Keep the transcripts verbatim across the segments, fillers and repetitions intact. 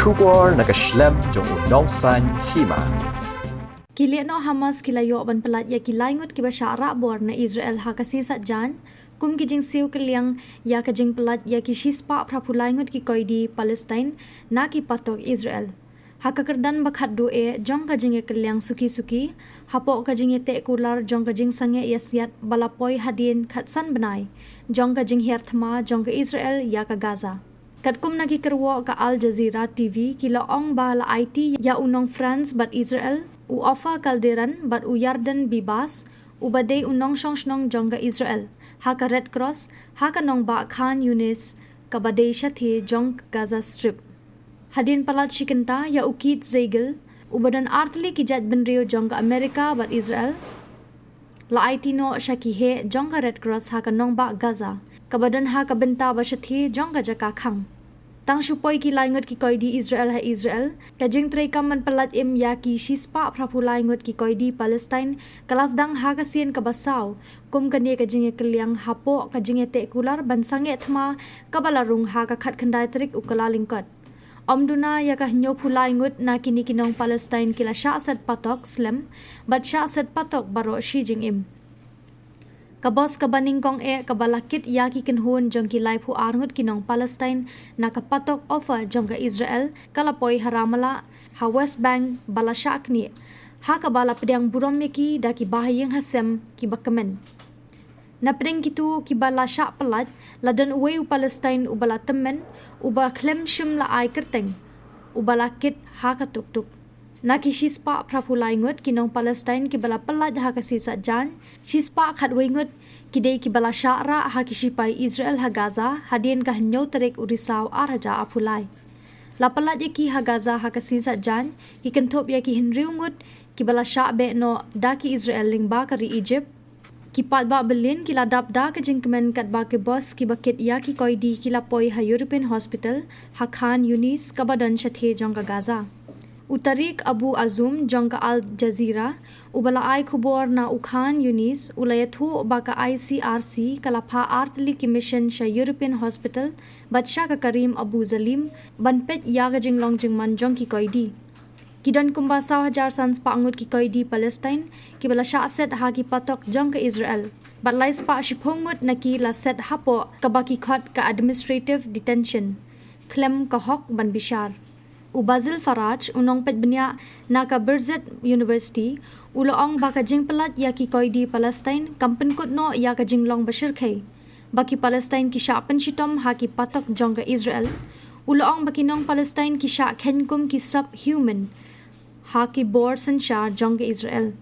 Khubor na ka shlem jong u nongsaiñ hima. Ki lehnoh Hamas ki la ïoh ban pyllait ïa ki lai ngut kiba shah rah bor na Israel ha ka sngi Saitjaiñ, kum ki jingsiew kylliang ïa ka jingpyllait ïa ki shispah phra phew lai ngut ki koidi Palestine na ki patok Israel. Ha ka kyrdan ba khatduh eh jong ka jingïakylliang suki-suki, hapoh ka jingïateh kular jong ka jingsangeh ïasiat ba la poi hadien khatsan bnai jong ka jinghiar thma jong ka Israel ïa ka Gaza. Katkum na ki kyrwoh ka Al Jazeera T V, ki la ong ba la aiti ïa u nong France bad Israel, u Ofer Kalderon bad u Yarden Bibas, uba dei u nongshong shnong jong ka Israel ha ka Red Cross ha ka nongbah Khan Younis, kaba dei shathie jong ka Gaza Strip. Hadien palat shi kynta ïa u Keith Siegel, uba don artylli ki jaitbynriew jong ka Amerika bad Israel, la aiti noh sha ki heh jong ka Red Cross ha ka nongbah Gaza, kaba don ha ka bynta ba shathie jong ka jaka khang. Tang shu poi ki lai ngut ki koidi Israel ha Israel, ka jingtreikam ban pyllait im ïa ki shispah phra phew lai ngut ki koidi Palestine ka la sdang ha ka sien kaba saw kum kane ka jingïakylliang hapoh ka jingïateh kular ban sangeh thma kaba la rung ha ka khatkhyndai tarik u Kyllalyngkot. Ym duna ïa ka hynñiew phew lai ngut na kine ki nong Palestine ki la shah set patok slem bad shah set patok baroh shi jingim. Ka bos kaba nyngkong eh kaba la kit ïa ki kynhun jong ki lai phew ar ngut ki nong Palestine na ka patok Ofer jong ka Israel ka la poi ha Ramallah, ha West Bank, ba la shah knieh, ha kaba la pdiang burom ïa ki da ki bahaïing hasem kiba kmen. Na pdeng kito kiba la shah pyllait, la don uwei u Palestine uba la tymmen, uba khlem shym la ai kyrteng, uba la kit ha ka tuk-tuk. Na ki shispah phra phew lai ngut ki nong Palestine kiba la pyllait ha ka sngi Saitjaiñ, shispah khatwei ngut ki dei kiba la shah rah ha ki shipai Israel ha Gaza hadien ka hynñiew tarik u Risaw ar hajar arphew lai. La pyllait ïa ki ha Gaza ha ka sngi Saitjaiñ, ki kynthup ïa ki hynriew ngut kiba la shah beh noh da ki Israel lyngba ka ri Egypt. Ki paidbah byllien ki la dap da ka jingkmen katba ki bos kiba kit ïa ki koidi ki la poi ha European Hospital ha Khan Younis kaba don shathie jong ka Gaza. U Tariq Abu Azum jong ka Al Jazeera, uba la ai khubor na u Khan Younis, u la ïathuh ba ka I C R C ka la phah artylli ki mission sha European Hospital bad sha ka Karim Abu Zalim ban peit ïa ka jinglong jingman jong ki koidi. Ki don kumba saw hajar san spah ngut ki koidi Palestine kiba la shah set ha ki patok jong ka Israel, bad lai spah shiphew ngut na ki la set hapoh kaba ki khot ka administrative detention, khlem ka hok ban bishar. U Basil Faraj, u nongpeit bniah na ka Birzeit University, u la ong ba ka jingpyllait ïa ki koidi Palestine kam pynkut noh ïa ka jinglong ba shyrkhei, ba ki Palestine ki shah pynshitom ha ki patok jong ka Israel. U la ong ba ki nong Palestine ki shah kheiñ kum ki subhuman ha ki bor synshar jong ka Israel.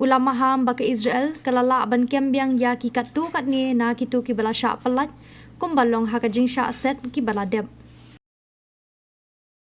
U la maham ba ka Israel ka la lah ban kem biang ïa ki katto katne na kito kiba la shah pyllait, kumba long ha ka jingshah set kiba la dep.